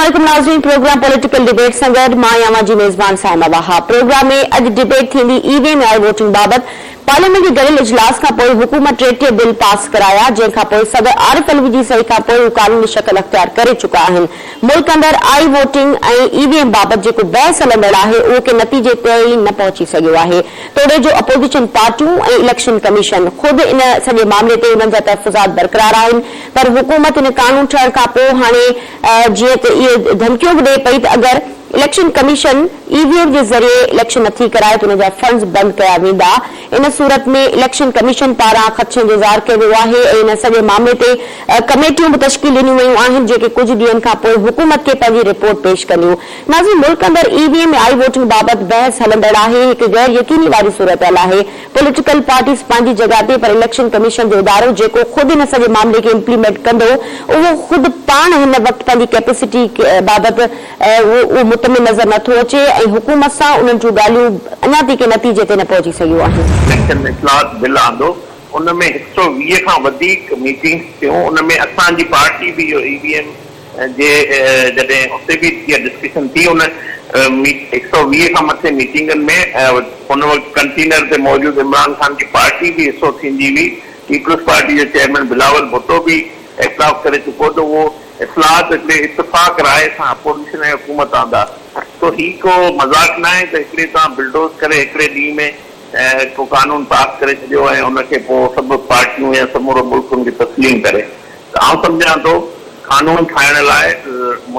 السلام عليڪم ناظرين پروگرام پوليٽيڪل ڊبيٽ سان گڏ مان آهيان اوهان جي ميزبان صائمه وهاب پروگرام ۾ اڄ ڊبيٽ ٿيندي اي وي ايم ۽ آئي ووٽنگ بابت پارليامينٽ جي گڏيل اجلاس کان پوء حڪومت 33 بل پاس ڪرايا جنهن کان پوء صدر عارف علوي جي صحيح کان پوء هو قانوني شڪل اختيار ڪري چڪا آهن ملڪ اندر آئي ووٽنگ ۽ اي وي ايم بابت جيڪو بحث هلندڙ آهي اهو ڪنهن نتيجي تي ئي نه پهچي سگهيو آهي توڙي جو اپوزيشن پارٽيون ۽ اليڪشن ڪميشن خود ان سڄي معاملي تي انهن جا تحفظات برقرار آهن پر حڪومت ان قانون ٺهڻ کان پوء هاڻي جيئن ته اهي ڌمڪيون به ڏئي پئي ته اگر election commission E V M جي ذريعي اليڪشن نٿي ڪرائي ته ان جا فنڊز بند ڪيا ويندا. ان صورت ۾ اليڪشن ڪميشن پاران خدشن جو اظهار ڪيو ويو آهي ۽ ان سڄي معاملي تي ڪميٽيون به تشڪيل ڏنيون ويون آهن جيڪي ڪجهه ڏينهن کان پوء حڪومت کي پنهنجي رپورٽ پيش ڪنديون. ناظرين ملڪ اندر اي وي ايم ۽ آئي ووٽنگ بابت بحث هلندڙ آهي هڪ غير يقيني واري صورتحال آهي پوليٽيڪل پارٽيز پنهنجي جڳهه تي پر اليڪشن ڪميشن جو ادارو جيڪو خود ان سڄي معاملي کي امپليمينٽ ڪندو اهو خود پاڻ هن وقت پنهنجي ڪيپيسٽي بابت اهو مطمئن نظر نه ٿو اچي ۽ حڪومت سان انهن جون ڳالهيون اڃا تائين ڪنهن نتيجي تي نه پهچي سگهيون آهن. اليڪشن ۾ اصلاحات بل آندو ان ۾ 120 کان وڌيڪ ميٽنگس ٿيون ان ۾ اسان جي پارٽي به اهو اي وي ايم جي جڏهن اتي به اها ڊسڪشن ٿي ان 120 کان مٿي ميٽنگن ۾ ان وقت ڪنٽينر تي موجود عمران خان جي پارٽي به حصو ٿيندي هئي پيپلز پارٽي جو چيئرمين بلاول ڀٽو به اعتراف ڪري چڪو ته اهو اصلاحات هڪڙي اتفاق راء سان اپوزيشن ۽ حڪومت آندا سو هي ڪو مذاق ناهي ته هڪڙي توهان بلڊوز ڪري هڪڙي ڏينهن ۾ ڪو قانون پاس ڪري ڇڏيو ۽ ان کي پوء سڀ پارٽيون يا سمورو ملڪ ان کي تسليم ڪري ته آئون سمجهان ٿو قانون ٺاهڻ لاء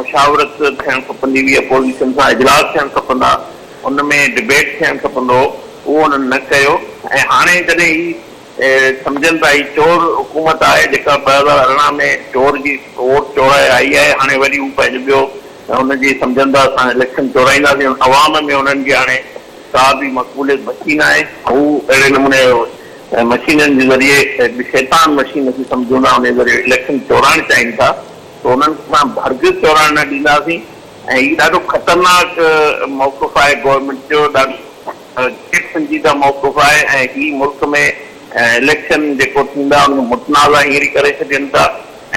مشاورت ٿيڻ کپندي هئي، اپوزيشن سان اجلاس ٿيڻ کپندا، ان ۾ ڊبيٽ ٿيڻ کپندو هو، اهو انهن نه ڪيو ۽ هاڻي جڏهن هي سمجهن ٿا هي چور حڪومت آهي جيڪا 2018 ۾ چور جي ووٽ چورائي آئي آهي، هاڻي وري هو پنهنجو ٻيو ان جي سمجهن ٿا اسان اليڪشن چورائينداسين، عوام ۾ انهن جي هاڻي ڪا به مقبوليت بچي ناهي، هو اهڙي نموني مشينن جي ذريعي هڪ شيطان مشين اسين سمجهون ٿا ان جي ذريعي اليڪشن چورائڻ چاهين ٿا ته انهن کي اسان هرگز چورائڻ نه ڏينداسين ۽ هي ڏاڍو خطرناڪ موقف آهي گورنمينٽ جو ڏاڍو غير سنجيده موقف آهي ۽ هي ملڪ ۾ اليڪشن جيڪو ٿيندا ان کي متنازع هينئر ئي ڪري ڇڏين ٿا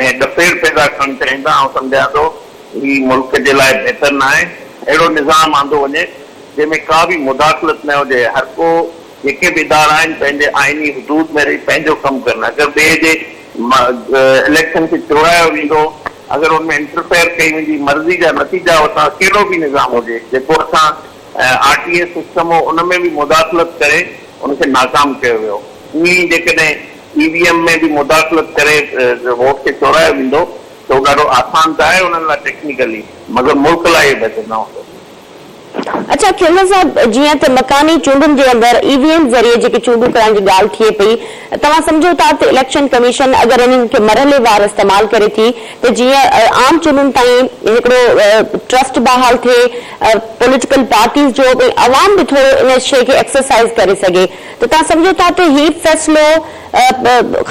۽ ڏڦيڙ پيدا ڪرڻ چاهين ٿا آئون سمجهان ٿو هي ملڪ جي لاء بهتر ناهي اهڙو نظام آندو وڃي جنهن ۾ ڪا به مداخلت نه هجي هر ڪو جيڪي به ادارا آهن پنهنجي آئيني حدود ۾ رهي پنهنجو ڪم ڪن اگر ٻئي جي اليڪشن کي چورايو ويندو اگر ان ۾ انٽرفيئر ڪئي ويندي مرضي جا نتيجا وٺڻا ڪهڙو به نظام هجي جيڪو اسان آر ٽي ايس سسٽم هو ان ۾ به مداخلت ڪري ان کي ناڪام ڪيو ويو ائين ئي جيڪڏهن اي وي ايم ۾ به مداخلت ڪري ووٽ کي چورايو ويندو ته اهو ڏاڍو آسان ته آهي انهن لاء ٽيڪنيڪلي مگر ملڪ لاء اهو بهتر نه هوندو. اڇا کيمو صاحب جيئن ته مڪاني چونڊن جي اندر اي وي ايم ذريعي جيڪي چونڊون ڪرائڻ جي ڳالهه ٿئي پئي توهان سمجهو ٿا ته اليڪشن ڪميشن اگر انهن کي مرحلي وار استعمال ڪري ٿي ته جيئن عام چونڊن تائين هڪڙو ٽرسٽ بحال ٿئي پوليٽيڪل پارٽيز جو ۽ عوام به ٿورو ان شيء کي ايڪسرسائز ڪري سگهي ته توهان سمجهو ٿا ته هي فيصلو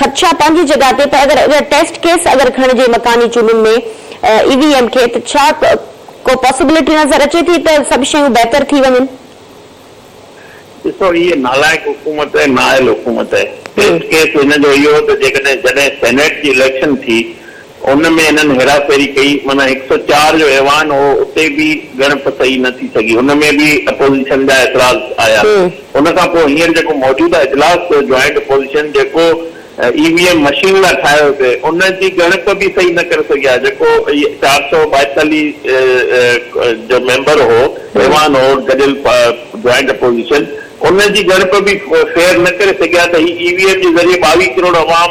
خدشا پنهنجي جڳهه تي پر اگر ٽيسٽ ڪيس اگر کڻجي مڪاني چونڊن ۾ اي وي ايم کي ته ڇا ڪو پاسيبلٽي نظر اچي ٿي ته سڀ شيون بهتر ٿي وڃن؟ ڏسو هيء نالائق حڪومت ۽ نااهل حڪومت آهي. ٽيسٽ ڪيس هن جو اهو هو ته جيڪڏهن جڏهن سينيٽ جي اليڪشن ٿي ان ۾ هنن هيرا ڦيري ڪئي معنيٰ 104 جو ايوان هو اتي به ڳڻپ صحيح نه ٿي سگهي ان ۾ به اپوزيشن جا اعتراض آيا ان کان پوء هينئر جيڪو موجوده اجلاس ٿيو جوائنٽ اپوزيشن جيڪو اي وي ايم مشين لاء ٺاهيو پئي ان جي ڳڻپ به صحيح نه ڪري سگهيا جيڪو 442 جو ميمبر هو ايوان هو گڏيل جوائنٽ اپوزيشن ان جي ڳڻپ به فيئر نه ڪري سگهيا ته هي اي وي ايم جي ذريعي 22 ڪروڙ عوام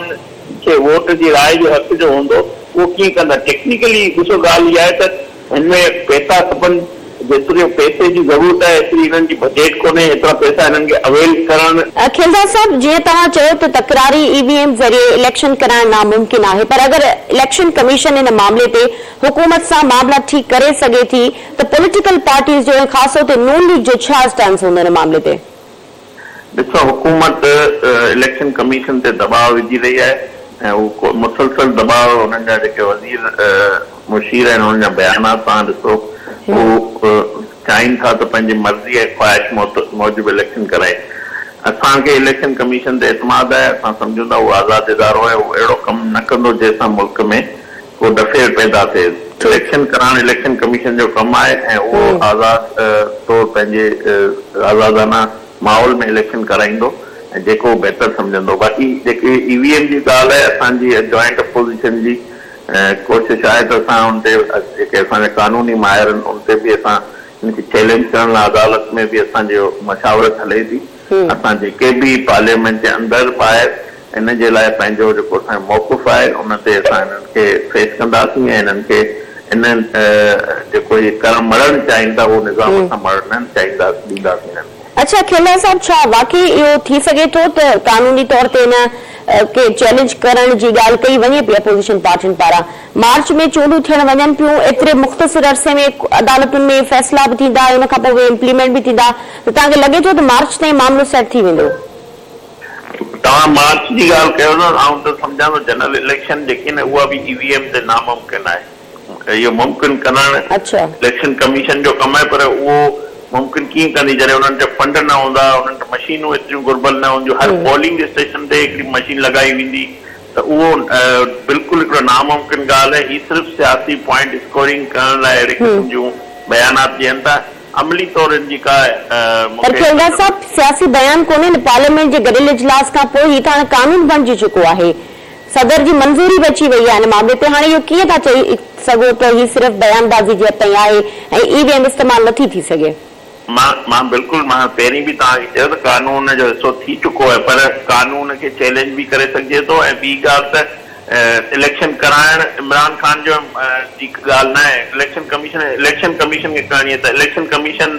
کي ووٽ جي راء جو حق جو هوندو اهو ڪيئن ڪندا ٽيڪنيڪلي ڏسو ڳالهه اها آهي ته هن ۾ پئسا کپن، جيتري پئسي جي ضرورت آهي ايتري هنن جي بجيٽ ڪونهي، ايترا پئسا هنن کي اويل ڪرڻ. کيلدار صاحب جيئن توهان چيو ته تڪراري اي وي ايم ذريعي اليڪشن ڪرائڻ ناممڪن آهي پر اگر اليڪشن ڪميشن ان معاملي تي حڪومت سان معاملا ٺيڪ ڪري سگهي ٿي ته پوليٽيڪل پارٽيز جو ۽ خاص طور تي نون ليگ جو ڇا اسٽانس هوندو ان معاملي تي؟ ڏسو حڪومت اليڪشن ڪميشن تي دٻاء وجهي رهي آهي ۽ هو مسلسل دٻاء انهن جا جيڪي وزير مشير آهن انهن جا بيانات توهان ڏسو هو چاهين ٿا ته پنهنجي مرضي ۽ خواهش موجب اليڪشن ڪرائين اسان کي اليڪشن ڪميشن تي اعتماد آهي اسان سمجهون ٿا هو آزاد ادارو آهي هو اهڙو ڪم نه ڪندو جنهن سان ملڪ ۾ ڪو ڏڦيڙ پيدا ٿئي. اليڪشن ڪرائڻ اليڪشن ڪميشن جو ڪم آهي ۽ اهو آزاد طور پنهنجي آزادانه ماحول ۾ اليڪشن ڪرائيندو ۽ جيڪو بهتر سمجهندو. باقي جيڪي اي وي ايم جي ڳالهه آهي اسان جي جوائنٽ اپوزيشن جي ڪوشش آهي ته اسان ان تي جيڪي اسان جا قانوني ماهر آهن ان تي به اسان ان کي چئلينج ڪرڻ لاء عدالت ۾ به اسان جو مشاورت هلي ٿي. اسان جيڪي به پارليامينٽ جي اندر ٻاهر ان جي لاء پنهنجو جيڪو اسان جو موقف آهي ان تي اسان انهن کي فيس ڪنداسين ۽ انهن کي انهن جيڪو هي ڪرڻ مڙهڻ چاهين ٿا اهو نظام اسان مڙهڻ نه چاهيندا ڏينداسين انهن کي. اڇا کيلا صاحب ڇا واقعي اهو ٿي سگهي ٿو ته قانوني طور تي ان کي چئلينج ڪرڻ جي ڳالهه ڪئي وڃي پئي اپوزيشن پارٽين پاران مارچ ۾ چونڊون ٿيڻ وڃن پيون ايتري مختصر عرصي ۾ عدالتن ۾ فيصلا به ٿيندا ۽ ان کان پوء اهي امپليمينٽ به ٿيندا ته توهان کي لڳي ٿو ته مارچ تائين معاملو سيٽ ٿي ويندو؟ توهان مارچ جي ڳالهه ڪيو ٿا آئون ته سمجهان ٿو جنرل اليڪشن جيڪي نه اها به اي وي ايم تي ناممڪن آهي اهو ممڪن ڪرڻ اليڪشن ڪميشن جو ڪم آهي پر اهو ممڪن ڪيئن ڪندي جڏهن انهن وٽ فنڊ نه هوندا انهن وٽ مشينون ايتريون گهربل نه هونديون هر پولنگ اسٽيشن تي هڪڙي مشين لڳائي ويندي ته اهو بلڪل هڪڙو ناممڪن ڳالهه آهي هي صرف سياسي پوائنٽ اسڪورنگ ڪرڻ لاء اهڙي قسم جون بيانات ڏين ٿا عملي طور ان جي ڪا مون پر کي کيلدار نظر صاحب سياسي بيان ڪونهي نه پارليامينٽ جي گڏيل اجلاس کان پوء هي ته هاڻي قانون بڻجي چڪو آهي صدر جي منظوري به اچي وئي آهي ان معاملي تي هاڻي اهو ڪيئن ٿا چئي سگهو ته هي صرف بيان بازي جي حد تائين آهي ۽ اي وي ايم استعمال نٿي ٿي سگهي. مان مان بلڪل مان پهرين به توهان کي چيو ته قانون جو حصو ٿي چڪو آهي پر قانون کي چئلينج به ڪري سگهجي ٿو ۽ ٻي ڳالهه ته اليڪشن ڪرائڻ عمران خان جو جي ڳالهه نه آهي اليڪشن ڪميشن اليڪشن ڪميشن کي ڪرڻي آهي ته اليڪشن ڪميشن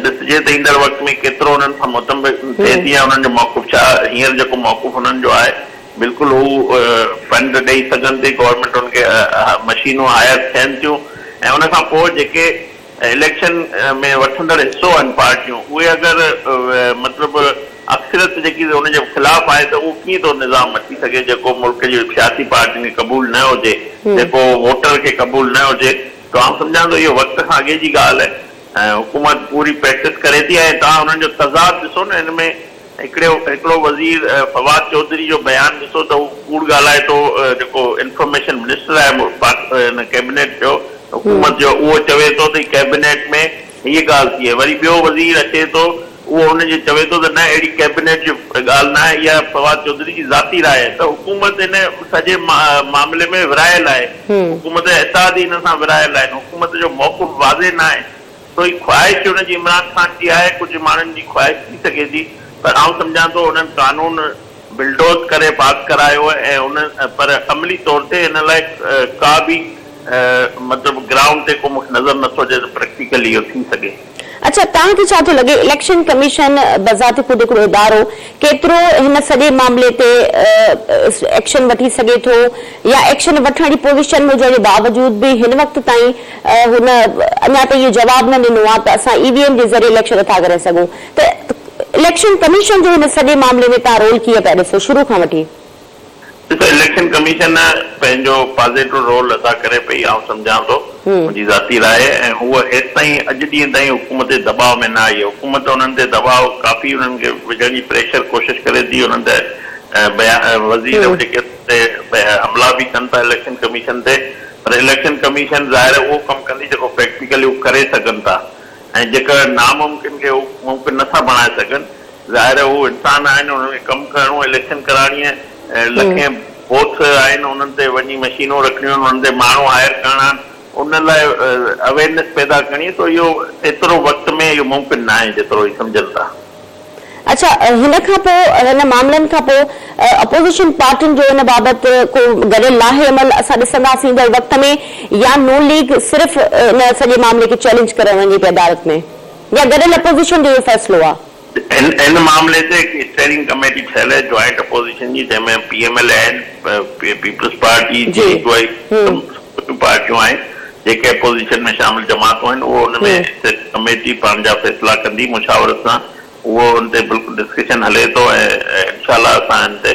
ڏسجي ته ايندڙ وقت ۾ ڪيترو انهن سان متفق ٿئي ٿي يا انهن جو موقف ڇا هينئر جيڪو موقف انهن جو آهي بلڪل هو فنڊ ڏئي سگهن ٿي گورنمينٽ انهن کي مشينون هائر ٿين ٿيون ۽ ان کان پوء جيڪي اليڪشن ۾ وٺندڙ حصو آهن پارٽيون اهي اگر مطلب اڪثريت جيڪي ان جي خلاف آهي ته اهو ڪيئن ٿو نظام اچي سگهي جيڪو ملڪ جي سياسي پارٽين کي قبول نه هجي جيڪو ووٽر کي قبول نه هجي ته آئون سمجهان ٿو اهو وقت کان اڳي جي ڳالهه آهي ۽ حڪومت پوري پريڪٽس ڪري ٿي ۽ توهان انهن جو تضاد ڏسو نه ان ۾ هڪڙي هڪڙو وزير فواد چوڌري جو بيان ڏسو ته هو ڪوڙ ڳالهائي ٿو جيڪو انفارميشن منسٽر آهي پاڪ ڪيبنيٽ جو حڪومت جو اهو چوي ٿو ته ڪيبنيٽ ۾ هيء ڳالهه ٿي آهي وري ٻيو وزير اچي ٿو اهو ان جي چوي ٿو ته نه اهڙي ڪيبنيٽ جي ڳالهه نه آهي اها فواد چوڌري جي ذاتي راء آهي ته حڪومت ان سڄي معاملي ۾ ورهايل آهي حڪومت جا اتحادي ان سان ورهايل آهن حڪومت جو موقف واضح نه آهي سو هي خواهش ان جي عمران خان جي آهي، ڪجهه ماڻهن جي خواهش ٿي سگهي ٿي پر آئون سمجهان ٿو انهن قانون بلڊوز ڪري پاس ڪرايو ۽ ان پر عملي طور تي ان لاء ڪا به مطلب گرائونڊ تي ڪو مون کي نظر نٿو اچي ته پريڪٽيڪلي اهو ٿي سگهي. اڇا توهان کي ڇا ٿو لڳي اليڪشن ڪميشن بذات خود هڪڙو ادارو ڪيترو هن سڄي معاملي تي ايڪشن وٺي سگهي ٿو يا ايڪشن وٺڻ جي پوزيشن ۾ هجڻ جي باوجود به هن وقت تائين هن اڃا تائين اهو جواب نه ڏنو آهي ته اسان اي وي ايم جي ذريعي اليڪشن نٿا ڪري سگهون ته اليڪشن ڪميشن جو هن سڄي معاملي ۾ توهان رول ڪيئن پيا ڏسو شروع کان وٺي؟ ڏسو اليڪشن ڪميشن پنهنجو پازيٽو رول ادا ڪري پئي آئون سمجهان ٿو منهنجي ذاتي راء ۽ هوء هيستائين اڄ ڏينهن تائين حڪومت جي دٻاء ۾ نه آئي آهي حڪومت انهن تي دٻاء ڪافي انهن کي وجهڻ جي پريشر ڪوشش ڪري ٿي انهن تي وزير جيڪي تي حملا به ڪن ٿا اليڪشن ڪميشن تي پر اليڪشن ڪميشن ظاهر آهي اهو ڪم ڪندي جيڪو پريڪٽيڪلي هو ڪري سگهن ٿا ۽ جيڪا ناممڪن کي هو ممڪن نه ٿا بڻائي سگهن. ظاهر آهي هو انسان آهن انهن کي ڪم ڪرڻو آهي اليڪشن ڪرائڻي آهي لکين بوٿ آهن انهن تي وڃي مشينون رکڻيون آهن انهن تي ماڻهو هائر ڪرڻا آهن ان لاء اويرنيس پيدا ڪرڻي آهي ته اهو ايترو وقت ۾ اهو ممڪن ناهي جيترو هي سمجهن ٿا. اڇا هن کان پوء هن معاملن کان پوء اپوزيشن پارٽين جو ان بابت ڪو گڏيل لاهه عمل اسان ڏسنداسين ايندڙ وقت ۾ يا نون ليگ صرف ان سڄي معاملي کي چئلينج ڪرڻ وڃي پئي عدالت ۾ يا گڏيل اپوزيشن جو اهو فيصلو آ. هن معاملي تي هڪ اسٽيئرنگ ڪميٽي ٺهيل آهي جوائنٽ اپوزيشن جي جنهن ۾ P M L N, peoples party, جي ٽو آئي سڀ پارٽيون آهن جيڪي اپوزيشن ۾ شامل جماعتون آهن اهو ان ۾ اسٽيئرنگ ڪميٽي پنهنجا فيصلا ڪندي مشاورت سان اهو ان تي بلڪل ڊسڪشن هلي ٿو ۽ انشاء الله اسان ان تي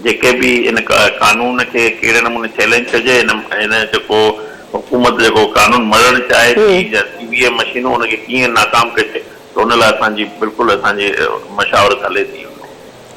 جيڪي به ان قانون کي ڪهڙي نموني چئلينج ڪجي هن هن جيڪو حڪومت جيڪو قانون مڙهڻ چاهي ٿي يا اي وي ايم مشينون ان کي ڪيئن ناڪام ڪجي ته ان لاء اسان جي بلڪل اسان جي مشاورت هلي ٿي.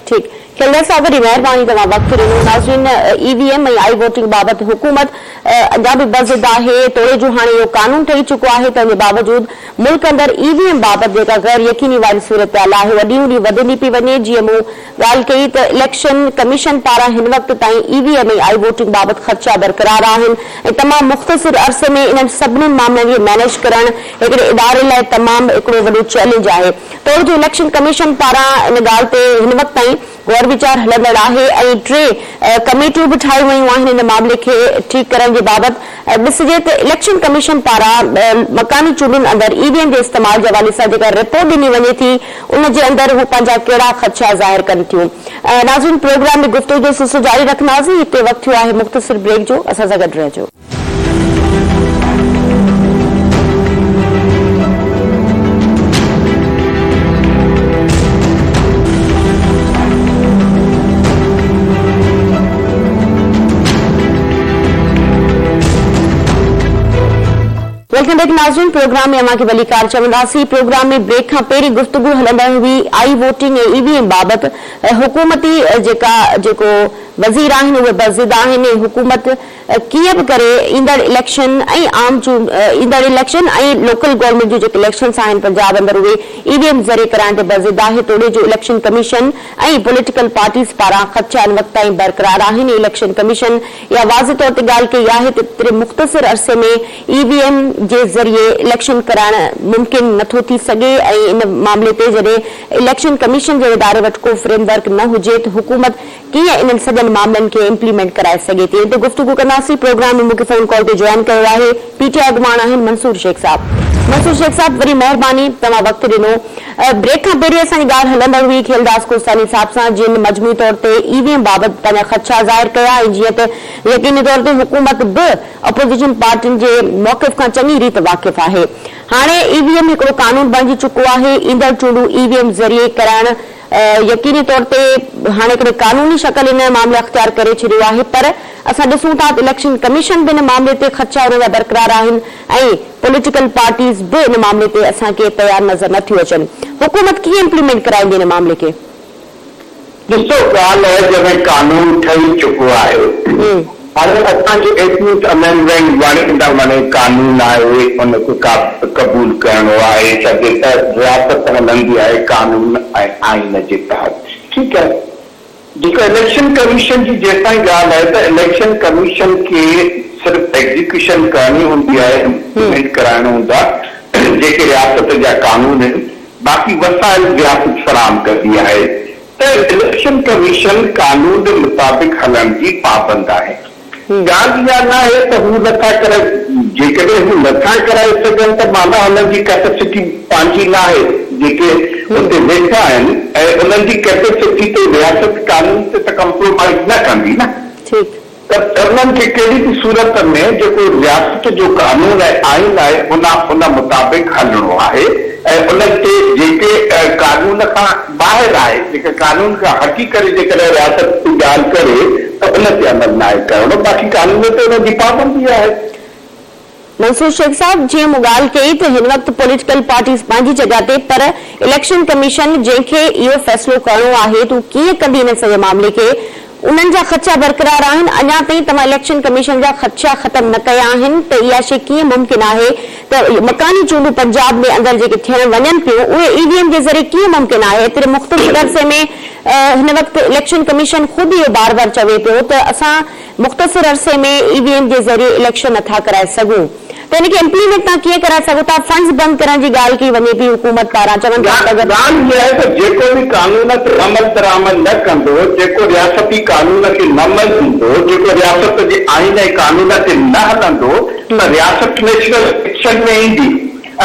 ٺيڪ. خلدر صاحب وڏي مهرباني توهان وقت ڏنو. ناظرين اي وي ايم ۽ آئي ووٽنگ بابت حڪومت اڃا به بضد آهي توڙي جو هاڻي اهو قانون ٺهي چڪو آهي تنهن جي باوجود ملڪ اندر اي وي ايم بابت جيڪا غير يقيني واري صورتحال آهي اها ڏينهون ڏينهن وڌندي پئي وڃي جيئن مون ڳالهه ڪئي ته اليڪشن ڪميشن پاران هن وقت تائين اي وي ايم ۽ آئي ووٽنگ بابت خدشا برقرار آهن ۽ تمام مختصر عرصي ۾ انهن سڀني معاملن کي مئنيج ڪرڻ هڪڙي اداري لاء تمام هڪڙو وڏو چئلينج آهي. توڙ جو اليڪشن ڪميشن پاران ان ڳالهه تي هن وقت تائين غور ويچار هلندڙ آهي ۽ ٽي ڪميٽيون به ٺاهيون ويون آهن ان معاملي کي ٺيڪ ڪرڻ جي بابت ڏسجي ته اليڪشن ڪميشن پاران مڪاني چونڊن اندر اي وي ايم جي استعمال جي حوالي سان جيڪا رپورٽ ڏني وڃي ٿي ان جي اندر هو پنهنجا ڪهڙا خدشا ظاهر ڪن ٿيون. ناظرين پروگرام ۾ گفتگو جو سلسلو جاري رکنداسين هتي وقت ٿيو آهي مختصر بريڪ جو اسان سان گڏ رهجو. Welcome back ناظرين پروگرام ۾ اوهان کي ڀليڪار چونداسين پروگرام ۾ بريڪ کان پهرين گفتگو هلندڙ هئي آئي ووٽنگ ۽ اي وي ايم بابت حڪومتي جيڪا جيڪو وزير آهن اهي بضد آهن ۽ حڪومت ڪيئن به ڪري ايندڙ اليڪشن ۽ عام چونڊ ايندڙ اليڪشن ۽ لوڪل گورنمينٽ جون جيڪي اليڪشنس آهن پنجاب اندر اهي اي وي ايم ذريعي ڪرائڻ تي بضد آهي توڙي جو اليڪشن ڪميشن ۽ پوليٽيڪل پارٽيز پاران خدشا ان وقت تائين برقرار آهن اليڪشن ڪميشن اها واضح طور تي ڳالهه ڪئي آهي ته ايتري مختصر عرصي ۾ اي وي ايم جي ذريعي اليڪشن ڪرائڻ ممڪن نٿو ٿي سگهي ۽ ان معاملي تي جڏهن اليڪشن ڪميشن جي اداري وٽ ڪو فريم ورڪ نه هجي ته حڪومت ڪيئن انهن سڄن معاملن کي امپليمينٽ ڪرائي سگهي ٿي ان تي گفتگو ڪنداسين پروگرام ۾ مون کي فون ڪال تي جوائن ڪيو آهي پي ٽي آء اڳواڻ آهن منصور شيخ صاحب منصور شيخ صاحب وڏي مهرباني توهان وقت ڏنو بريڪ کان پهرين اسان جي ڳالهه هلندڙ هئي کيل داس ڪوستاني صاحب سان جن مجموعي طور تي اي وي ايم بابت پنهنجا خدشا ظاهر ڪيا ۽ جيئن ته يقيني طور تي حڪومت به اپوزيشن پارٽين جي موقف کان چڱي ريت واقف آهي هاڻي اي وي ايم هڪڙو قانون بڻجي چڪو آهي ايندڙ چونڊون اي وي ايم ذريعي ڪرائڻ يقيني طور تي هاڻي هڪڙي قانوني شڪل ان معاملي اختيار ڪري ڇڏيو آهي پر اسان ڏسون ٿا ته اليڪشن ڪميشن به ان معاملي تي خدشا ان جا برقرار آهن ۽ پوليٽيڪل پارٽيز به ان معاملي تي اسان کي تيار نظر نه ٿيون اچن حڪومت ڪيئن امپليمينٽ ڪرائيندي ان معاملي کي؟ ڏسو ڳالهه آهي جڏهن قانون ٺهي چڪو آهي هاڻي اسان کي ايٽنٿ امينڊمينٽ وڻي نه وڻي قانون آهي ان کي قبول ڪرڻو آهي ڇاجي ته رياست هلندي آهي قانون ۽ آئين جي تحت ٺيڪ آهي جيڪو اليڪشن ڪميشن جي جيستائين ڳالهه آهي ته اليڪشن ڪميشن کي صرف ايگزيڪيوشن ڪرڻي هوندي آهي امپليمينٽ ڪرائڻو هوندو آهي جيڪي رياست جا قانون آهن باقي وسائل رياست فراهم ڪندي آهي ته اليڪشن ڪميشن قانون مطابق هلڻ جي پابند آهي. ڳالهه اها ناهي ته هو نٿا ڪرائي، جيڪڏهن هو نٿا ڪرائي سگهن ته معنيٰ هنن جي ڪيپسٽي پنهنجي ناهي، جيڪي اتي ويٺا آهن ۽ انهن جي ڪيپسٽي تي رياست قانون تي ته ڪمپرومائيز نه ڪندي نه. ٺيڪ. ته انهن کي ڪهڙي به صورت ۾ جيڪو رياست جو قانون ۽ آئين آهي ان ان مطابق هلڻو آهي ۽ ان تي جيڪي قانون کان ٻاهر آهي جيڪي قانون کان هٽي ڪري جيڪڏهن رياست ڪو ڳالهه ڪري ته ان تي عمل ناهي ڪرڻو باقي قانون تي انهن جي پابندي آهي. منصور شيخ صاحب جيئن مون ڳالهه ڪئي ته هن وقت پوليٽيڪل پارٽيز پنهنجي جڳهه تي پر اليڪشن ڪميشن جنهن کي اهو فيصلو ڪرڻو آهي ته هو ڪيئن ڪندي ان سڄي معاملي کي انهن جا خدشا برقرار آهن اڃا تائين توهان اليڪشن ڪميشن جا خدشا ختم نه ڪيا آهن ته اها شيء ڪيئن ممڪن آهي ته مڪاني چونڊون پنجاب ۾ اندر جيڪي ٿيڻ وڃن پيون اهي اي وي ايم جي ذريعي ڪيئن ممڪن آهي ايتري مختصر عرصي ۾ هن وقت اليڪشن ڪميشن خود اهو بار بار چوي پيو ته اسان مختصر عرصي ۾ اي وي ايم جي ذريعي اليڪشن نٿا ڪرائي سگهون ته ان کي امپليمينٽ توهان ڪيئن ڪرائي سگهو ٿا، فنڊز بند ڪرڻ جي ڳالهه ڪئي وڃي پئي حڪومت پاران چون ٿا ته اگر. ڳالهه اها آهي ته جيڪو به قانون تي عمل درآمد نه ڪندو، جيڪو رياستي قانون کي نه مڃيندو، جيڪو رياست جي آئين ۽ قانون تي نه هلندو ته رياست نيشنل ايڪشن ۾ ايندي.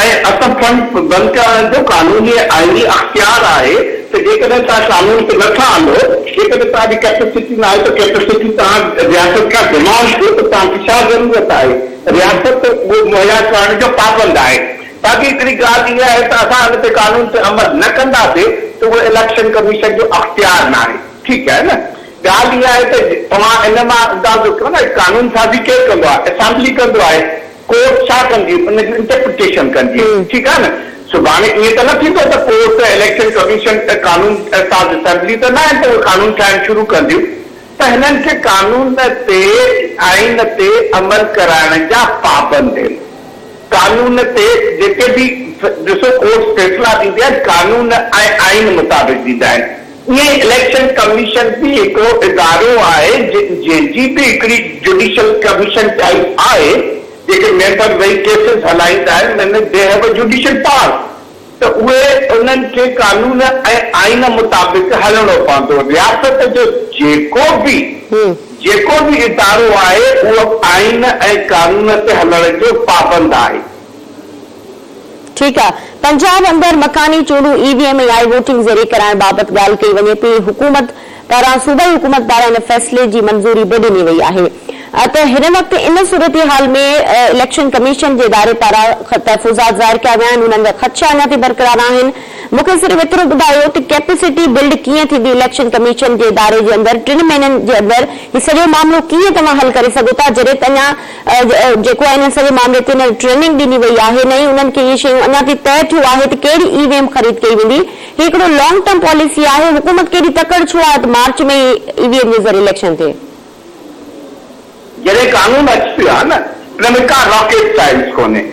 ۽ اسان فنڊ بند ڪرائڻ جو قانوني ۽ آئيني اختيار آهي ته جيڪڏهن توهان قانون تي نٿا هلو، جيڪڏهن توهان جي ڪيپسٽي ناهي ته ڪيپسٽي توهان رياست کان ڊمانڊ ڪيو ته توهان کي ڇا ضرورت آهي؟ رياست اهو مهيا ڪرڻ جو پابند آهي. باقي هڪڙي ڳالهه اها آهي ته اسان ان تي قانون تي عمل نه ڪنداسين ته اهو اليڪشن ڪميشن جو اختيار ناهي. ٺيڪ آهي نه؟ ڳالهه اها آهي ته توهان ان مان اندازو ڪيو نه قانون سازي ڪير ڪندو آهي؟ اسيمبلي ڪندو آهي. ڪورٽ ڇا ڪندي ان جي انٽرپريٽيشن ڪندي ٺيڪ آهي نه سڀاڻي ائين ته نه ٿيندو ته ڪورٽ، اليڪشن ڪميشن قانون ساز اسيمبلي ته ناهن ته اهي قانون ٺاهڻ شروع ڪنديون ته هنن کي قانون تي آئين تي عمل ڪرائڻ جا پابند آهن. قانون تي جيڪي به ڏسو ڪورٽس فيصلا ڏيندي آهن قانون ۽ آئين مطابق ڏيندا آهن. ائين ئي اليڪشن ڪميشن به هڪڙو ادارو آهي جنهن جي به هڪڙي جڊيشل ڪميشن ٽائيپ آهي جيڪي ميمبر ويهي ڪيسز هلائيندا آهن انهن ۾ they have a judicial power ته اهي انهن کي قانون ۽ آئين مطابق هلڻو پوندو رياست جو جيڪو به جيڪو به ادارو آهي اهو آئين ۽ قانون تي هلڻ جو پابند آهي. ٺيڪ آ. پنجاب اندر مڪاني چونڊون اي وي ايم ۽ آئي ووٽنگ ذريعي ڪرائڻ بابت ڳالهه ڪئي وڃي پئي، حڪومت پاران صوبائي حڪومت پاران ان فيصلي جي منظوري به ڏني وئي آهي ته هن وقت ان صورتحال ۾ اليڪشن ڪميشن جي اداري پاران تحفظات ظاهر ڪيا ويا آهن انهن جا خدشا اڃا تائين برقرار آهن مون کي صرف ايترو ٻڌايو ته ڪيپسٽي بلڊ ڪيئن ٿيندي اليڪشن ڪميشن جي اداري جي اندر ٽن مهينن جي اندر هي سڄو معاملو ڪيئن توهان حل ڪري سگهو ٿا جڏهن ته اڃا جيڪو آهي انهن سڄي معاملي تي نه ٽريننگ ڏني وئي آهي نه ئي انهن کي اهي شيون اڃا تائين طئي ٿيو آهي ته ڪهڙي اي وي ايم خريد ڪئي ويندي. هي هڪڙو لانگ ٽرم پاليسي آهي، حڪومت کي ايڏي تڪڙ ڇو آهي ته مارچ ۾ ئي اي وي ايم جي ذريعي اليڪشن ٿئي؟ جڏهن قانون اچي ويو آهي نه ان ۾ ڪا راڪيٽ سائنس ڪونهي.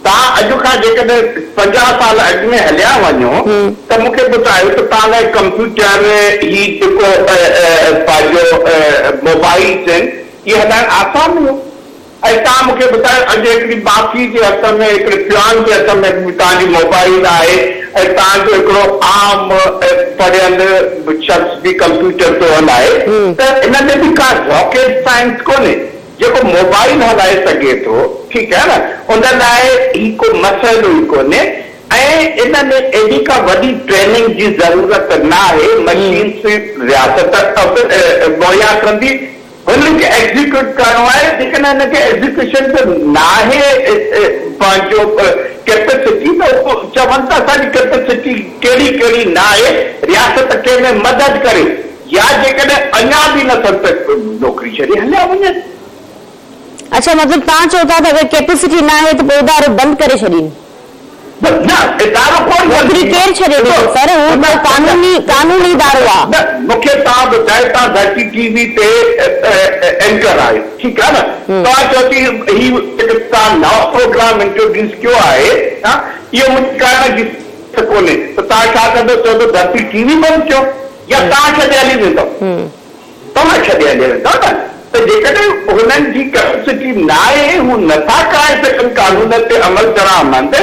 توهان اڄ کان جيڪڏهن 50 سال اڳ ۾ هليا وڃو ته مون کي ٻڌايو ته توهان لاء ڪمپيوٽر هي جيڪو پنهنجو موبائلز آهن اهي هلائڻ آسان هيو ۽ توهان مون کي ٻڌايو اڄ هڪڙي ماکي جي هٿ ۾ هڪڙي پيان جي هٿ ۾ به توهان جي موبائيل آهي ۽ توهان جو هڪڙو عام پڙهيل شخص به ڪمپيوٽر ٿو هلائي ته ان ۾ به ڪا راڪيٽ سائنس ڪونهي جيڪو موبائيل هلائي سگهي ٿو ٺيڪ آهي نه ان لاء هي ڪو مسئلو ئي ڪونهي ۽ ان ۾ ايڏي ڪا وڏي ٽريننگ جي ضرورت ناهي مشينس رياست مهيا ڪندي هن کي ايگزيڪيوٽ ڪرڻو آهي جيڪڏهن هن کي ايگزيڪيوشن جو ناهي پنهنجو ڪيپسٽي ته هو چون ته اسان جي ڪيپسٽي ڪهڙي ڪهڙي ناهي رياست ڪنهن ۾ مدد ڪري يا جيڪڏهن اڃا به نه ٿن ته نوڪري ڇڏي هليا وڃن. اڇا مطلب توهان چئو ٿا ته اگر ڪيپسٽي ناهي ته پوء ادارو بند ڪري ڇڏين. نه ادارو ڪونه بند نوڪري ٿيندو. ڪير ڇڏي ڏسو ڏيندو سر هو نه ته قانوني قانوني ادارو آ. نه مونکي توهان ٻڌايو توهان ڌرتي ٽي وي تي اينڪر آهيو ٺيڪ آهي نه توهان چئو ٿي هي جيڪو توهان نئون پروگرام انٽروڊيوس ڪيو آهي ها اهو منهنجي ڪرڻ جي ته ڪونهي ته توهان ڇا ڪندو چوندو ڌرتي ٽي وي بند ڪيو يا توهان ڇڏي هلي ويندو. توهان ڇڏي هليا ويندؤ نه ته جيڪڏهن هنن جي ڪئپسٽي ناهي هو نٿا ڪرائي سگهن قانون تي عمل درآمد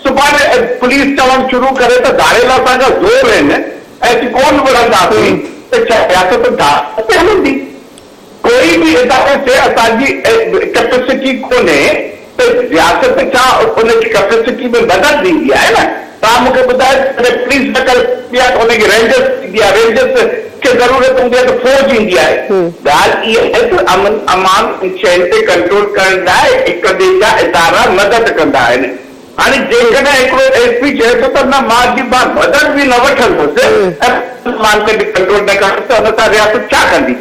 سڀاڻي پوليس چوڻ شروع ڪري ته ڌاڙيل اسان کان زور آهن ۽ اسين ڪونه وڙهنداسين ته ڇا رياست ڌاڙيلن تي هلندي؟ ڪوئي به ادارو چئي اسان جي ڪئپسٽي ڪونهي ته رياست ڇا ان جي ڪئپسٽي ۾ مدد ڏيندي آهي نه؟ توهان مون کي ٻڌايو ته جڏهن پوليس نه ڪري سگهندي آهي ته ان کي رينجرس ايندي آهي، رينجرس کي ضرورت هوندي آهي ته فوج ايندي آهي. ڳالهه اها آهي ته امن امان ۽ شين تي ڪنٽرول ڪرڻ لاء هڪ ٻئي جا ادارا مدد ڪندا آهن. هاڻي جيڪڏهن هڪڙو ايس پي چئي ٿو ته نه مان جي مان مدد به نه وٺندس ۽ امن امان تي به ڪنٽرول نه ڪندس ته ان سان رياست ڇا ڪندي؟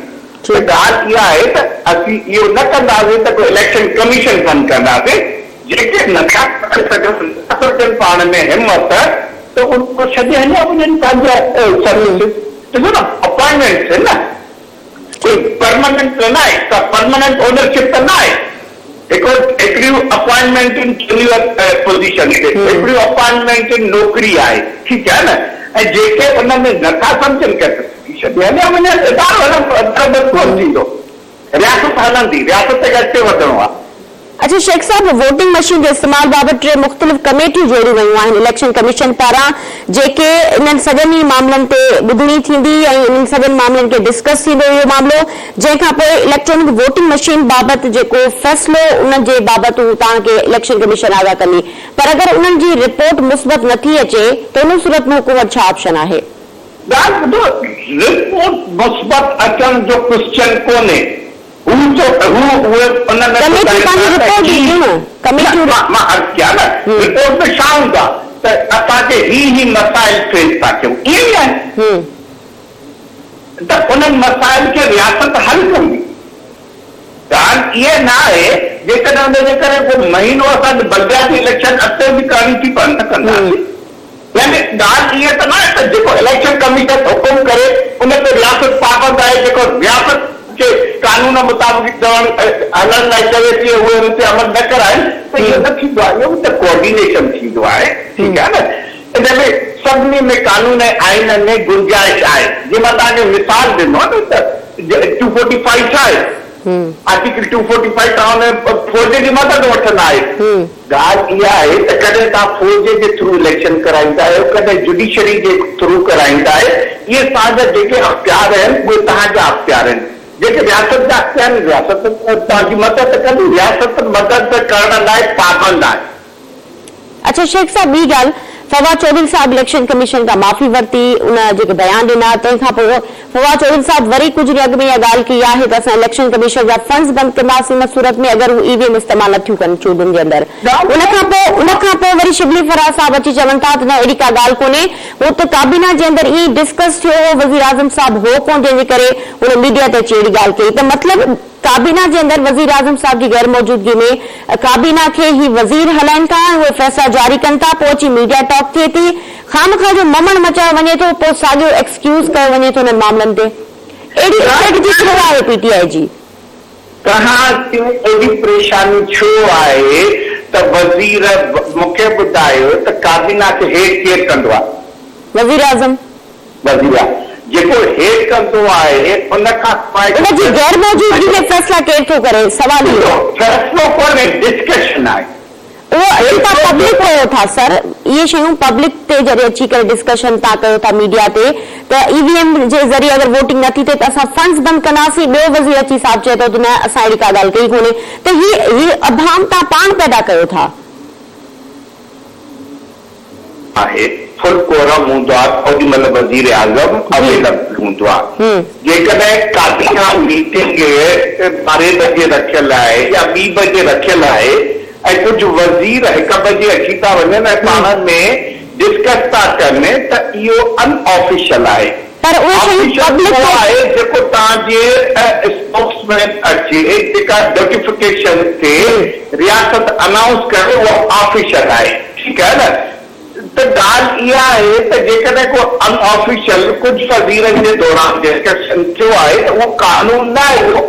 ته ڳالهه اها آهي ته اسين اهو نه ڪنداسين ته ڪو اليڪشن ڪميشن بند ڪنداسين، جيڪي نه ٿا ڪري سگهن، نه ٿا ڪن پاڻ ۾ همت ته ان کي ڇڏي هليا وڃن پنهنجا سروسز. ڏسو نه اپائنٽمينٽس آهن نه، ڪوئي پرماننٽ ته ناهي، ڪا پرماننٽ اونرشپ ته ناهي. هڪڙو هڪڙيون اپائنٽمينٽ ان ٽينيوئر پوزيشن تي، هڪڙيون اپائنٽمينٽ ان نوڪري آهي، ٺيڪ آهي نه، ۽ جيڪي ان ۾ نه ٿا سمجهن ڪيپسٽي ڇڏي هليا وڃن، ادارو هلندو، ادارو بند ڪونه ٿيندو، رياست هلندي، رياست کي اڳتي وڌڻو آهي. اڇا شيخ صاحب ووٽنگ مشين جي استعمال بابت ٽي مختلف ڪميٽيون جوڙيون ويون آهن اليڪشن ڪميشن پاران جيڪي انهن سڄن ئي معاملن تي ٻڌڻي ٿيندي ۽ انهن سڄن معاملن کي ڊسڪس ٿيندو اهو معاملو جنهن کان پوء اليڪٽرانڪ ووٽنگ مشين بابت جيڪو فيصلو ان جي بابت هو توهان کي اليڪشن ڪميشن آگاهه ڪندي پر اگر انهن جي رپورٽ مثبت نه ٿي اچي ته ان صورت ۾ حڪومت ڇا آپشن آهي؟ ڳالهه ٻڌو رپورٽ مثبت اچڻ جو ڪوسچن ڪونهي هو تو هو اهي ان ۾ ڪميٽي ٻڌائين پنهنجي ٿا ته رپورٽ هي ڏينديون نه نه ڪميٽيون مان مان عرض ڪيان نه رپورٽ ۾ ڇا هوندو آهي ته اسان کي هي هي مسائل فيس ٿا ڪيون ائين ئي آهي. ته انهن مسائل کي رياست حل ڪندي. ڳالهه اها نه آهي جيڪڏهن ان جي ڪري ڪو مهينو اسان کي بلدياتي اليڪشن اڳتي به ڪرڻي ٿي پون ته ڪنداسين. يعني ڳالهه ائين ته ناهي ته جيڪو اليڪشن ڪميشن حڪم ڪري ان تي رياست پابند آهي، جيڪو رياست کي قانون مطابق چوڻ هلڻ لاء چوي ٿي ۽ اهي ان تي عمل نه ڪرائين ته اهو نه ٿيندو آهي، اهو به ته ڪوآرڊينيشن ٿيندو آهي، ٺيڪ آهي نه، ان ۾ سڀني ۾ قانون ۽ آئين ۾ گنجائش آهي، جيئن مان توهان کي مثال ڏنو نه ته ٽو فورٽي فائيو ڇا آهي؟ آرٽيڪل ٽو فورٽي فائيو توهان ان فوج جي مدد وٺندا آهيو. ڳالهه اها آهي ته ڪڏهن توهان فوج جي ٿرو اليڪشن ڪرائيندا آهيو، ڪڏهن جڊيشري جي ٿرو ڪرائيندا آهيو، اهي توهان جا جيڪي اختيار آهن اهي توهان جا اختيار آهن، جيڪي رياست جا اختيار آهن رياست توهان جي مدد ڪندي، رياست مدد ڪرڻ لاء پابند آهي. اڇا شيخ صاحب ٻي ڳالهه فواد چوڌري صاحب اليڪشن ڪميشن کان معافي ورتي ان جيڪي بيان ڏنا تنهن کان پوء فواد چوڌري صاحب وري ڪجهه ڏينهن اڳ ۾ اها ڳالهه ڪئي آهي ته اسان اليڪشن ڪميشن جا فنڊز بند ڪنداسين ان صورت ۾ اگر هو اي وي ايم استعمال نه ٿيون ڪن چونڊن جي اندر ان کان پوء ان کان پوء وري شبلي فراز صاحب اچي چون ٿا ته نه اهڙي ڪا ڳالهه ڪونهي هو ته ڪابينا جي اندر ائين ئي ڊسڪس ٿيو هو وزيراعظم صاحب هو ڪونه جنهن جي ڪري هن ميڊيا تي اچي اهڙي ڳالهه ڪئي ته مطلب ڪابينا جي اندر وزيراعظم صاحب جي غير موجودگي ۾ ڪابينا کي هي وزير هلائين ٿا ۽ اهي فيصلا جاري ڪن ٿا پوء اچي ميڊيا ٽاڪ ٿئي ٿي خوامخواه جو ممڻ مچايو وڃي ٿو پوء ساڳيو ايڪسڪيوز ڪيو وڃي ٿو انهن معاملن تي اهڙي اسٽريٽجي ڇو آهي پي ٽي آء جي؟ توهان کي ايڏي پريشاني ڇو آهي ته وزير مون کي ٻڌايو ته ڪابينا کي هيڊ ڪير ڪندو آهي؟ وزيراعظم. وزيراعظم جيڪو هيڊ ڪندو آهي ان کان سواء ان جي غير موجودگي ۾ فيصلا ڪير ٿو ڪري؟ سوال اهو. ڏسو فيصلو ڪونهي ڊسڪشن آهي. اهو اچي تان پبلڪ ڪيو ٿا سر اهي شيون پبلڪ تي جڏهن اچي ڪري ڊسڪشن تان ڪيو ٿا ميڊيا تي ته اي وي ايم جي ذريعي اگر ووٽنگ نه ٿي ٿئي ته اسان فنڊز بند ڪنداسين ٻيو وزير اچي صاحب چئي ٿو ته نه اسان اهڙي ڪا ڳالهه ڪئي ڪونهي ته هي هي ابهام تان پاڻ پيدا ڪيو ٿا. آهي، فل ڪورم هوندو آهي ته اوڏي مهل وزيراعظم اويلبل هوندو آهي، جيڪڏهن ڪابينا ميٽنگ ٻارهين بجي رکيل آهي يا ٻي بجي رکيل آهي ۽ ڪجهه وزير هڪ بجي اچي ٿا وڃن ۽ پاڻ ۾ ڊسڪس ٿا ڪن ته اهو ان آفيشل آهي، پر اهي شيون آفيشل پبلڪ اهو تي آهي جيڪو توهان جي اسپوڪس مين اچي جيڪا نوٽيفڪيشن ٿئي رياست انائونس ڪري اهو آفيشل آهي. ٺيڪ آهي نه ته ڳالهه اها آهي ته جيڪڏهن ڪو ان آفيشل ڪجهه وزيرن جي دوران ڊسڪشن ٿيو آهي ته اهو قانون نه آهي اهو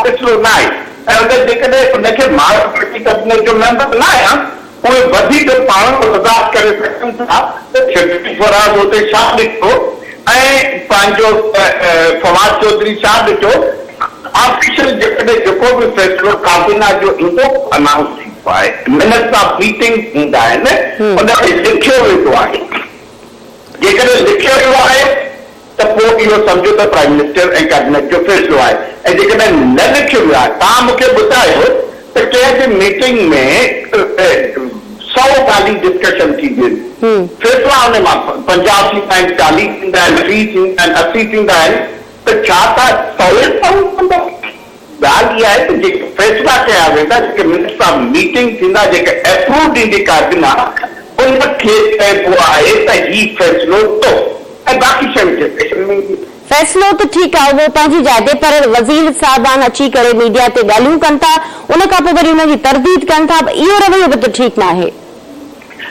فيصلو نه آهي ۽ اگر جيڪڏهن ان کي مان وفاقي ڪابينيٽ جو ميمبر نه آهيان اهي وڌيڪ پاڻ وضاحت ڪري سگهن ٿا ته شبلي فراز اتي ڇا ڏٺو ۽ پنهنجو فواد چوڌري ڇا ڏٺو آفيشل جيڪڏهن جيڪو به فيصلو ڪابينا جو ايندو انائونس ٿيندو آهي منٽس آف ميٽنگ هوندا آهن ان ۾ لکيو ويندو آهي جيڪڏهن لکيو ويو آهي ته پوء اهو سمجهو ته پرائم منسٽر ۽ ڪيبنيٽ جو فيصلو آهي ۽ جيڪڏهن نه لکيو ويو آهي توهان مون کي ٻڌايو ته ڪنهن به ميٽنگ ۾ سئو ڳالهيون ڊسڪشن ٿينديون آهن فيصلا ان مان 50 ٿيندا آهن 40 ٿيندا آهن 30 ٿيندا آهن 80 ٿيندا آهن ته ڇا توهان سئو سئو ڪندا؟ ڳالهه اها آهي ته جيڪي فيصلا ڪيا ويندا، جيڪي منٽس آف ميٽنگ ٿيندا، جيڪي اپروو ڏيندي ڪابينا، ان کي چئبو آهي ته هي فيصلو ٿيو ۽ باقي شيون ڊسڪشن ۾ اينديون. فيصلو ته ٺيڪ آهي اهو پنهنجي جاء تي پر وزير صاحبان اچي ڪري ميڊيا تي ڳالهيون ڪن ٿا ان کان پوء وري انهن جي ترديد ڪن ٿا اهو رويو به ته ٺيڪ ناهي.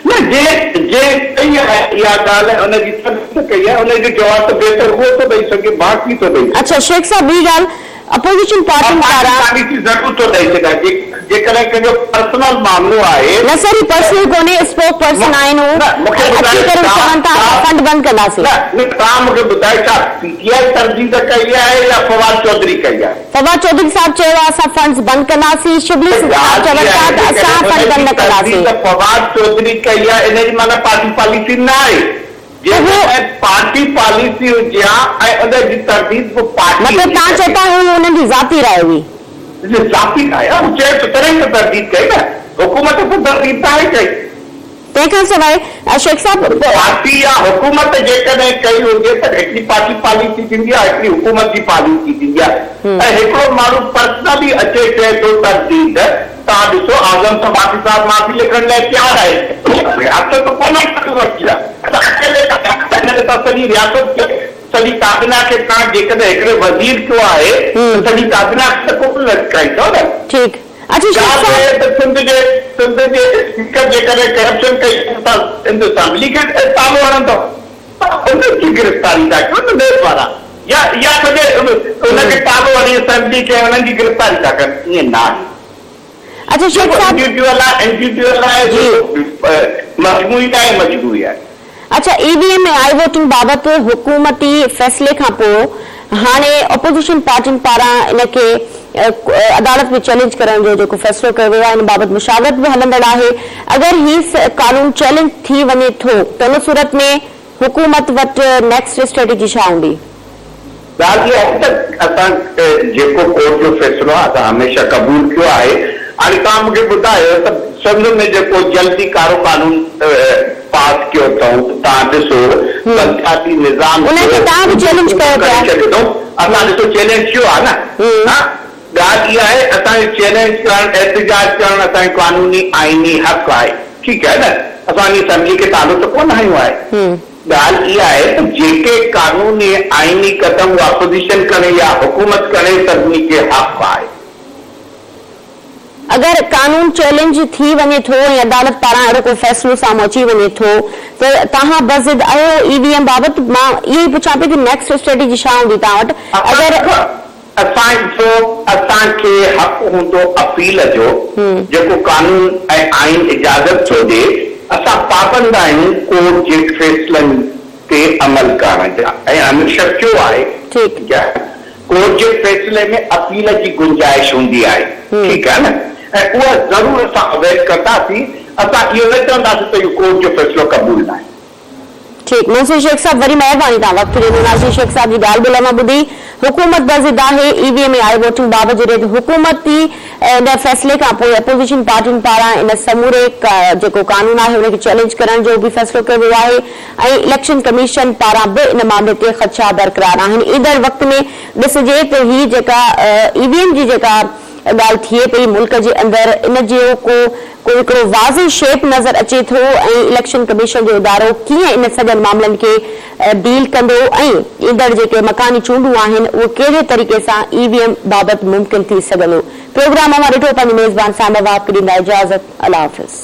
نه جنهن جنهن ڪئي آهي اها ڳالهه ۽ ان جي ترديد ڪئي آهي ان جو جواب ته بهتر اهو ٿو ڏئي سگهي مان ڪيئن ٿو ڏئي سگهان. اڇا شيخ صاحب ٻي ڳالهه اپوزيشن پارٽين پارٽي پاران. پاليسي ضرور ٿو ڏئي سگهان جيڪڏهن ڪنهن جو پرسنل معاملو آهي. نه سر هي پرسنل ڪونهي اسپوڪ پرسن آهن هو نه مون کي ۽ اچي ٻڌايو ڪري هو ڇا چون ٿا ڇا اسان فنڊ بند ڪنداسين. نه نه توهان مون کي ٻڌايو ڇا پي ٽي آء ترديد ڪئي آهي يا فواد چوڌري ڪئي آهي. فواد چوڌري صاحب چيو آهي اسان فنڊز بند ڪنداسين، شبلي ته صاحب ڳالهه چون اها ٿا آهي ته اسان جيڪڏهن فنڊ ان بند جي نه ڪنداسين. ترديد فواد چوڌري ڪئي آهي ان جي معنيٰ پارٽي پاليسي نه آهي، ته هو جيڪڏهن پارٽي پاليسي هجي ها ۽ ان جي ترديد به پارٽي مطلب جي توهان چئو ڪري. ٿا هي انهن جي ذاتي راء هئي. ذاتي راء آهي، هو چئي ٿو تڏهن ته ترديد ڪئي نه، حڪومت ته ترديد ناهي ڪئي. تنهن کان سواء شيخ صاحب. پارٽي يا حڪومت جيڪڏهن ڪئي هجي ته هڪڙي پارٽي پاليسي ٿيندي آهي هڪڙي حڪومت جي پاليسي ٿيندي آهي ۽ هڪڙو ماڻهو پرسنلي اچي چئي ٿو ترديد توهان ڏسو اعظم ثباتي صاحب معافي لکڻ لاء تيار آهي رياست ڪونه وٺي آهي ته اڪيلي ته سڄي رياست کي سڄي ڪابينا کي توهان جيڪڏهن هڪڙي وزير ڪيو آهي ته سڄي ڪابينا کي ته ڪونه لٽڪائيندؤ نه. ٺيڪ اڇا شيخ ڳالهه صاحب. اهي ته سنڌ جي. سنڌ جي اسپيڪر جيڪڏهن ڪرپشن ڪئي ته توهان سنڌ اسيمبلي کي تالو هڻندؤ. انهن جي گرفتاري ٿا ڪيو نه نيب وارا يا يا سڄي ان کي تالو هڻي اسيمبلي کي انهن جي گرفتاري ٿا ڪن ائين نه آهي. اڇا شيخ جيڪو صاحب انڊيوڊيول آهي انڊيوڊيول آهي جي. جيڪو مجموعي آهي مجموعي آهي. اڇا اي وي ايم ۽ آئي ووٽنگ بابت حڪومتي فيصلي کان پوء هاڻي اپوزيشن پارٽين پاران ان کي عدالت ۾ چئلينج ڪرڻ جو جيڪو فيصلو ڪيو ويو آهي ان بابت مشاورت به هلندڙ آهي اگر هي قانون چئلينج ٿي وڃي ٿو ته ان صورت ۾ حڪومت وٽ نيڪسٽ اسٽريٽجي ڇا هوندي؟ ڳالهه اها آهي ته اسان جيڪو ڪورٽ جو فيصلو آهي اسان هميشه قبول ڪيو آهي. هاڻي توهان مون کي ٻڌايو ته سنڌ ۾ جيڪو جلدي ڪارو قانون پاس ڪيو اٿئون ته توهان ڏسو بلدياتي نظام ان کي توهان به چئلينج ڪيو ڪري پيا. ڇڏيو اٿئون. اسان ڏسو چئلينج ٿيو آهي نه. ها ڳالهه اها آهي اسان جو چئلينج ڪرڻ احتجاج ڪرڻ اسان جو قانوني آئيني حق آهي ٺيڪ آهي نه اسان ان اسيمبلي کي تالو ته ڪونه هنيو آهي. ڳالهه اها آهي ته جيڪي قانوني آئيني قدم اها اپوزيشن کڻي يا حڪومت کڻي سڀني کي حق آهي. اگر قانون چئلينج ٿي وڃي ٿو ۽ عدالت پاران اهڙو ڪو فيصلو سامهون اچي وڃي ٿو ته توهان بضد آهيو اي وي ايم بابت مان اهو ئي پڇان پئي ته نيڪسٽ اسٽريٽجي ڇا هوندي توهان وٽ اگر. اسان ڏسو اسان کي حق هوندو اپيل جو جيڪو قانون ۽ آئين اجازت ٿو ڏي اسان پابند آهيون ڪورٽ جي فيصلن تي عمل ڪرڻ جا ۽ هميشه ٿيو آهي ٺيڪ آهي ڪورٽ جي فيصلي ۾ اپيل جي گنجائش هوندي آهي ٺيڪ آهي نه ۽ اها ضرور اسان اويل ڪنداسين اسان اهو نه چونداسين ته اهو ڪورٽ جو فيصلو قبول ناهي. ٺيڪ منصور شيخ صاحب وري مهرباني توهان وقت ڏنو ناظرين شيخ صاحب جي ڳالهه ٻولهه مان ٻڌي حڪومت بضد آهي اي وي ايم ۽ آئي ووٽنگ بابت جڏهن ته حڪومتي ان فيصلي کان پوء اپوزيشن پارٽين پاران ان سموري جيڪو قانون آهي ان کي چئلينج ڪرڻ جو به فيصلو ڪيو ويو آهي ۽ اليڪشن ڪميشن پاران به ان معاملي تي خدشا برقرار آهن ايندڙ وقت ۾ ڏسجي ته هي جيڪا اي وي ايم جي جيڪا ڳالهه ٿئي پئي ملڪ جي اندر ان جو ڪو ڪو هڪڙو واضح شيپ نظر اچي ٿو ۽ اليڪشن ڪميشن جو ادارو ڪيئن ان سڄن معاملن کي ڊيل ڪندو ۽ ايندڙ جيڪي مڪاني چونڊون آهن اهي ڪهڙي طريقي سان اي وي ايم بابت ممڪن ٿي سگهندو پروگرام اوهان ڏٺو پنهنجي ميزبان صائمه وهاب کي ڏيندا اجازت الله حافظ.